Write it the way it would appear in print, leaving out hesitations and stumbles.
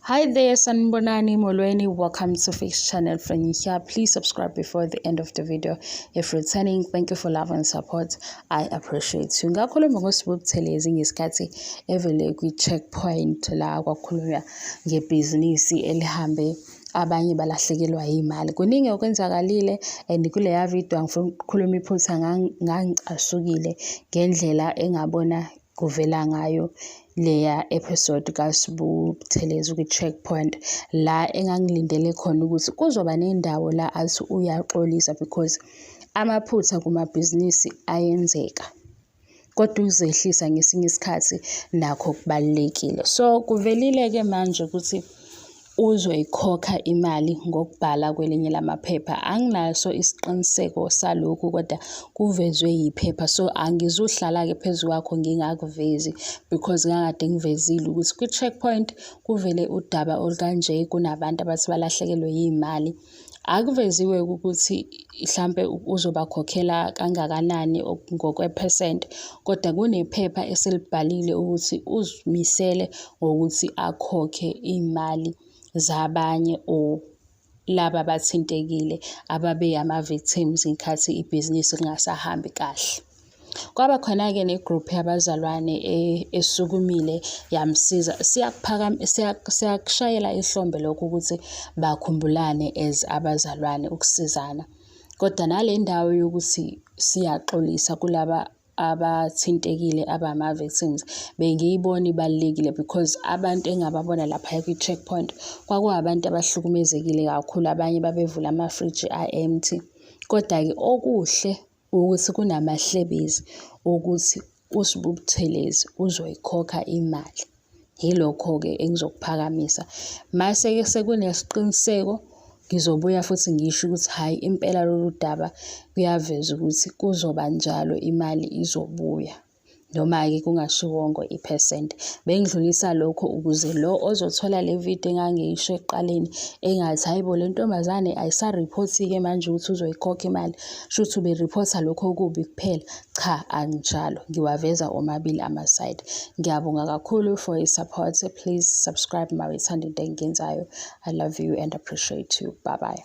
Hi there, Sanibonani Molweni. Welcome to Fix Channel from here. Please subscribe before the end of the video. If returning, thank you for love and support. I appreciate you. Ngakhuluma ngoSibu Buthelezi ngesikhathi evele kwi-checkpoint la kwakhulunywa ngebhizinisi elihambe abanye balahlekelwa yimali. Kuningi okwenzakalile and kuleya video angifuni ukukhuluma iphutha, ngangicasukile ngendlela engabona kuvela ngayo leya episode kaSibu Buthelezi kwi-checkpoint, la engangilindele khona ukuthi kuzoba nendawo la athi uyaxolisa, because amaphutha kumabhizinisi ayenzeka, kodwa ukuzehlisa ngesinye isikhathi nakho kubalulekile. So kuvelile-ke manje ukuthi uzoyikhokha imali ngokubhala kwelinye lamaphepha. Anginaso isiqiniseko salokhu, kodwa kuvezwe yiphepha, so angizuhlala-ke phezu kwakho ngingakuvezi, because ngangade ngivezile ukuthi kwi-checkpoint kuvele udaba olukanje, kunabantu abathi balahlekelwe yiy'mali. Akuveziwe ukuthi hlampe uzobakhokhela kangakanani ngokwe-percent, kodwa kunephepha eselibhalile ukuthi uzimisele ngokuthi akhokhe iy'mali zabanye or laba abathintekile ababe ama-victims ngenkathi ibhizinisi lingasahambi kahle. Kwaba khona-ke ne-group yabazalwane esukumile yamsiza. Siyakushayela ihlombe lokho ukuthi bakhumbulane as abazalwane ukusizana. Kodwa nale ndawo yokuthi siyaxolisa kulaba abathintekile abama-victims bengiyibona ibalulekile, because abantu engababona laphaya kwi-checkpoint kwakuwabantu abahlukumezekile kakhulu, abanye babevula amafriji a-empty. Kodwa-ke okuhle ukuthi kunamahlebezi ukuthi uSibu Buthelezi uzoyikhokha imali. Yilokho-ke engizokuphakamisa. Mase-ke sekunesiqiniseko, ngizobuya futhi ngisho ukuthi hhayi, impela lolu daba kuyaveza ukuthi kuzoba njalo, imali izobuya, noma-ke kungashiwongo iphesenti. Bengidlulisa lokho ukuze lo ozothola le video engangiyisho ekuqaleni engathi, "Hhayi bo, le ntombazane ayisariphothi-ke manje ukuthi uzoyikhokha imali, shuthi uberiphotha lokho okubi kuphela." Cha, akunjalo, ngiwaveza omabili ama-side. Ngiyabonga kakhulu for i-support. Please subscribe uma uyithanda into engiyenzayo. I love you and appreciate you. Bye bye.